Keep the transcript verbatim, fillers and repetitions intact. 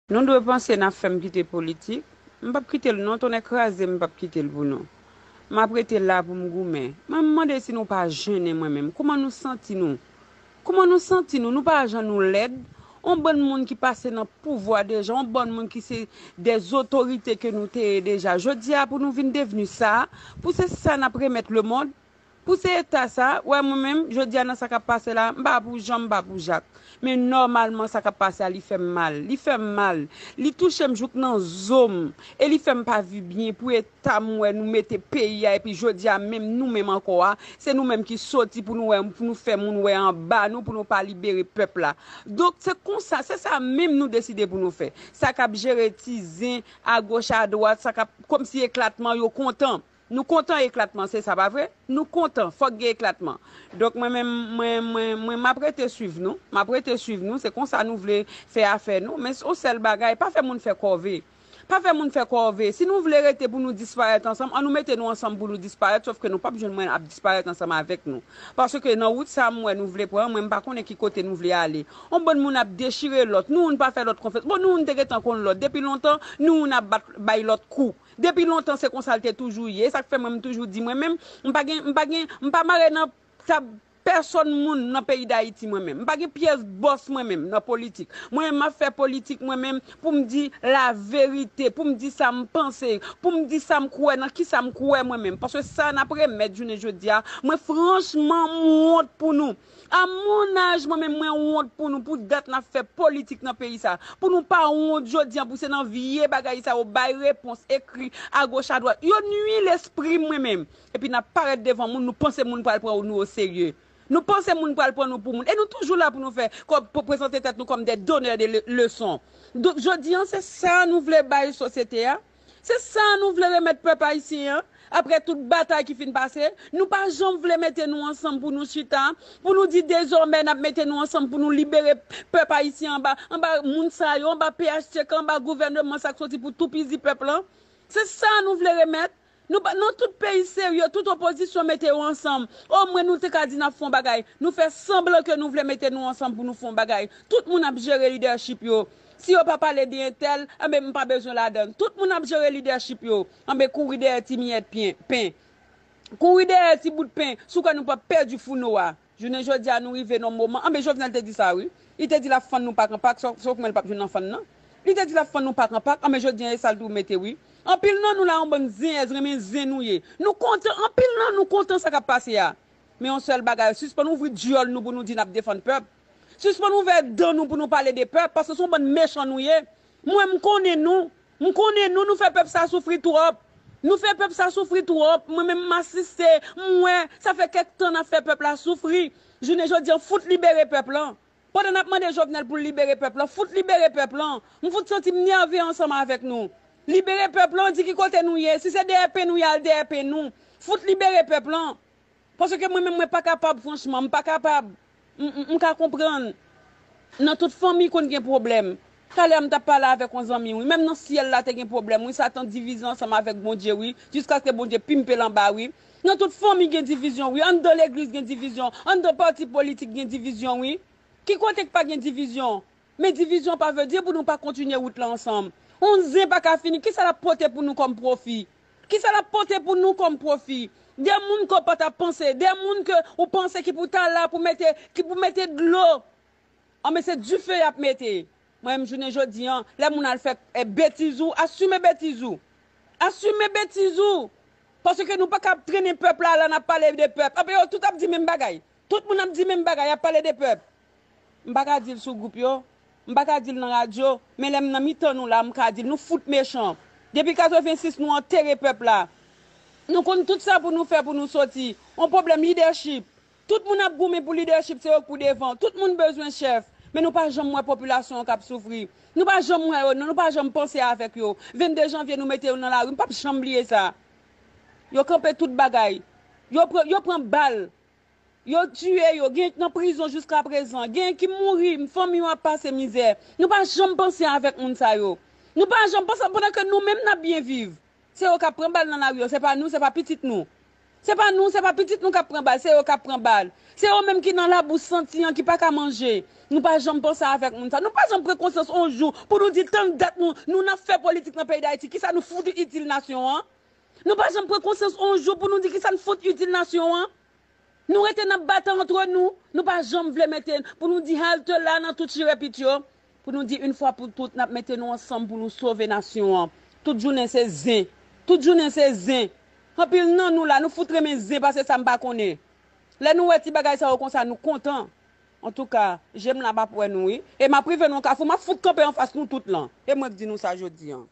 Nou dwe panse n ap fè m kite politik. M p ap kite l non, tonnè kraze m, m p ap kite l pou nou. M ap rete la pou m goumen. Mwen, m mande si nou pa jennen mwen menm. Kouman nou santi nou? Kouman nou santi nou? Nou pa jan nou lèd. On bann moun ki pase nan pouvwa deja, on bann moun ki se dè otorite ke nou te ye deja. Jodi a, pou nou vin devni sa, pou se sa n ap remèt lemonn, pou se eta sa, wè mwen menm, jodi a nan sa k ap pase la, m pa pou Jan, m pa pou Jak. Men nòmalman sa k ap pase a, li fè m mal. Li fè m mal. Li touche m jouk nan zo m. E li fè m pa viv byen pou eta m wè nou mete peyi a, epi jodi a menm nou menm ankò a, se nou menm ki soti pou nou wè, pou nou fè moun wè anba nou, pou nou pa libere pèp la. Donk se konsa, se sa menm nou deside pou nou fè. Sa k ap jere ti zen agoch adwat, sa k ap kòmsi eklatman yo kontan. Nou kontan eklatman, se sa pa vre? Nou kontan, fòk gen eklatman. Donk mwen menm, mwen, mwen, mwen, m ap rete swiv nou, m ap rete swiv nou, se konsa nou vle fè afè nou, men on sèl bagay, pa fè moun fè kòve. Pa fè moun fè kòve. Si nou vle rete pou nou disparèt ansanm, an nou mete nou ansanm pou nou disparèt, sòf ke nou p ap jwenn mwen ap disparèt ansanm avèk nou. Paske nan wout sa m wè nou vle pran, mwen m pa konnen ki kote nou vle ale. On bann moun ap dechire lòt, nou youn pa fè lòt konfyans. Bon, nou youn te gentan konn lòt. Depi lontan, nou youn ap bat, bay lòt kou. Depi lontan se konsa l te toujou ye. E sa k fè mwen m toujou di mwen menm, m pa gen, m pa gen, m pa mare nan tab pèsonn moun nan peyi Dayiti mwen menm. M pa gen pyès bòs mwen menm nan politik. Mwen menm m ap fè politik mwen menm pou m di laverite, pou m di sa m panse, pou m di sa m kwè, nan kisa m kwè mwen menm. Paske sa n ap remèt jounen jodi a, mwen franchman m wont pou nou. A mon âge, mwen menm mwen wont pou nou, pou dat n ap fè politik nan peyi sa. Pou nou pa wont jodi an, pou se nan vye bagay sa yo bay repons ekri agoch adwat. Yo nwi lespri mwen menm. Epi n ap parèt devan moun, nou panse moun pral pran nou oserye. Nou panse moun pral pran nou pou moun. E nou toujou la pou nou fè, kòm, pou prezante tèt nou kòm dè donneurs de le- leçons. Donk jodi an, se sa nou vle bay sosyete a. Se sa nou vle remèt pèp ayisyen an. Apre tout batay ki fin pase, nou pa janm vle mete nou ansanm pou nou chita, pou nou di dezòmè n ap mete nou ansanm pou nou libere pèp ayisyen anba, anba moun sa yo, anba P H T K, anba gouvèneman sa k soti pou toupizi pèp lan. Se sa nou vle remèt. Nou pa, nan tout peyi serye, tout opozisyon mete yo ansanm. Omwen nou te ka di n ap fè yon bagay. Nou fè sanblan ke nou vle mete nou ansanm pou nou fè yon bagay. Tout moun ap jere lidèchip yo. Si yo pa pale de entèl, enben m pa bezwen ladann. Tout moun ap jere lidèchip yo. Enben kouri dèyè ti miyèt pyen, pen. Kouri dèyè ti bout pen, si w kwè nou p ap pèdi founo a. Jounen jodi a nou rive nan moman, anben Jovenel te di sa wi. Li te di l ap fann nou pak an pak, sa w, sa w kwè l p ap jwenn nan fann nan? Li te di l ap fann nou pak an pak, anben jodi a e sa l tou mete wi. Anpil nan nou la yon bann zenyèz, renmen zen nou ye. Nou kontan, anpil nan nou kontan sa k ap pase a. Men yon sèl bagay, sispann ouvri dyòl nou pou nou di n ap defann pèp. Sispann ouvè dan nou pou nou pale de pèp, paske se yon bann mechan nou ye. Mwen, m konnen nou. M konnen nou, nou fè pèp sa soufri twòp. Nou fè pèp sa soufri twòp. Mwen menm, m asiste, m wè, sa fè kèk tan n ap fè pèp la soufri. Jounen jodi an, fout libere pèp lan. Pandan n ap mande Jovenel pou l libere pèp lan, fout libere pèp lan. M fout santi m nève ansanm avèk nou. Libere pèp lan, di ki kote nou ye. Si se dèyè pen nou ye, al dèyè pen nou. Fout libere pèp lan. Paske mwen menm, mwen pa kapab, franchman, m pa kapab. M, m, m ka konprann. Nan tout fanmi konn gen pwoblèm. Talè a m t ap pale avèk yon zanmi wi, menm nan syèl la te gen pwoblèm wi, Satan divize ansanm avèk Bondye wi, jiskaske Bondye pimpe l anba wi. Nan tout fanmi gen divizyon wi, anndan legliz gen divizyon, anndan pati politik gen divizyon wi. Ki kote k pa gen divizyon? Men divizyon pa vle di pou nou pa kontinye wout la ansanm. On zen pa ka fini, kisa l ap pote pou nou kòm pwofi? Kisa l ap pote pou nou kòm pwofi? De moun ke w pa t ap panse, de moun ke ou panse ki pou ta la pou mete, ki pou mete dlo. Anben se dife y ap mete. Mwen menm jounen jodi an, lè moun al fè eh, betiz ou, asime betiz ou. Asime betiz ou. Paske nou pa ka ap trennen pèp la, la n ap pale de pèp. Anben yo tout ap di menm bagay. Tout moun ap di menm bagay, y ap pale de pèp. M pa ka di l sou gwoup yo, m pa ka di l nan radyo, men lè m nan mitan nou la, m ka di l, nou fout mechan. Depi katrevensis nou antere pèp la. Nou konn tout sa pou nou fè pou nou soti. On pwoblèm lidèchip. Tout moun ap goumen pou lidèchip, se yo k pou devan. Tout moun bezwen chèf. Men nou pa janm wè popilasyon an k ap soufri. Nou pa janm wè yo, non, nou pa janm panse avèk yo. Vennde janvye nou mete yo nan lari, m p ap janm bliye sa. Yo kanpe tout bagay. Yo pran, yo pran bal. Yo tiye yo, gen k nan prizon jiskaprezan, gen ki mouri, fanmi yo ap pase mizè. Nou pa janm panse avèk moun sa yo. Nou pa janm panse pandan ke nou menm n ap byen viv. Se yo k ap pran bal nan lari yo, se pa nou, se pa pitit nou. Se pa nou, se pa pitit nou k ap pran bal, se yo k ap pran bal. Se yo menm ki nan labou santi an, ki pa ka manje. Nou pa janm panse avèk moun sa. Nou pa janm pran konsyans on jou pou nou di tann dat nou, nou n ap fè politik nan peyi Dayiti. Kisa nou fout itil nasyon an? Nou pa janm pran konsyans on jou pou nou di kisa n fout itil nasyon an. Nou rete n ap batay antre nou. Nou pa janm vle mete pou nou di halte la nan tout chirepit yo. Pou nou di yon fwa pou tout n ap mete nou ansanm pou nou sove nasyon an. Tout jounen se zen. Tout jounen se zen. Anpil nan nou la, nou fout renmen zen pase sa m pa konnen. Lè nou wè ti bagay sa yo konsa, nou kontan. Antouka, je m la m ap wè nou wi. E m ap rive nan kafou, m ap fout kanpe anfas nou tout lan. E mwen k di nou sa jodi an.